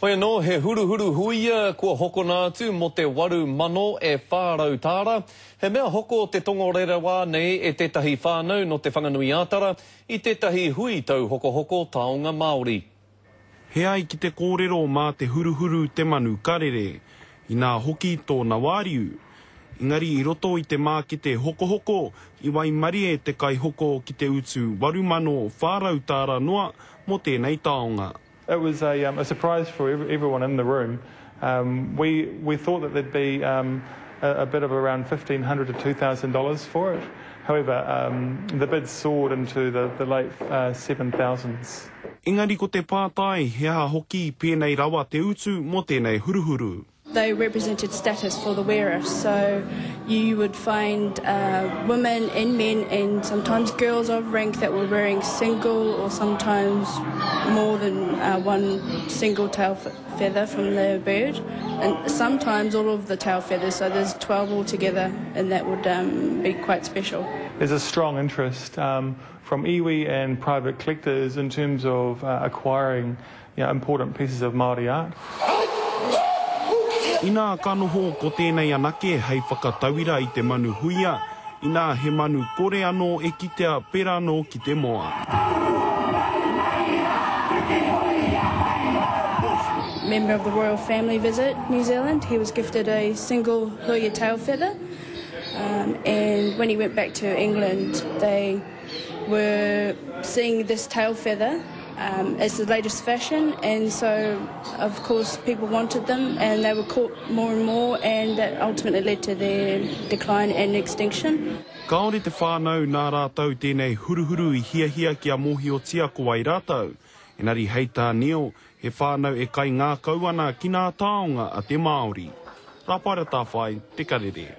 Hoi anō, he huruhuru huia kua hokona atu mō te 8,000 e 400 tāra. He mea hoko te tongorerewā nei e tētahi whānau nō Te Whanganui-ā-Tara i tētahi hui tauhokohoko taonga Māori. He ai ki te kōrero mā te huruhuru te manu ka rere, inā hoki tōna wāriu. Engari i roto i te mākete hokohoko, i waimarie te kaihoko ki te utu 8,400 tāra noa mō tēnei taonga. It was a, um, a surprise for everyone in the room. Um, we, we thought that there'd be um, a, a bid of around $1,500 to $2,000 for it. However, um, the bid soared into the, the late uh, 7,000s. Engari ko te pātai, he aha hoki pēnei rawa te utu mō tēnei huruhuru? They represented status for the wearer, so you would find uh, women and men and sometimes girls of rank that were wearing single or sometimes more than uh, one single tail feather from the bird, and sometimes all of the tail feathers, so there's 12 altogether, and that would um, be quite special. There's a strong interest um, from iwi and private collectors in terms of uh, acquiring you know, important pieces of Māori art. Inā ka noho ko tēnei anake hei whakatauira i te manu huia, inā he manu kore anō e kitea pērā anō ki te moa. Member of the royal family visit New Zealand, he was gifted a single huia tail feather um, and when he went back to England they were seeing this tail feather um, as the latest fashion, and so of course people wanted them, and they were caught more and more, and that ultimately led to their decline and extinction. Kāore te whānau nā rātou tēnei huruhuru i hiahia kia mōhiotia ko wai rātou. Engari hei tā Neil, he whānau e kaingākau ana ki nā taonga a te Māori. Rāpaera Tāwhai, Te Karere.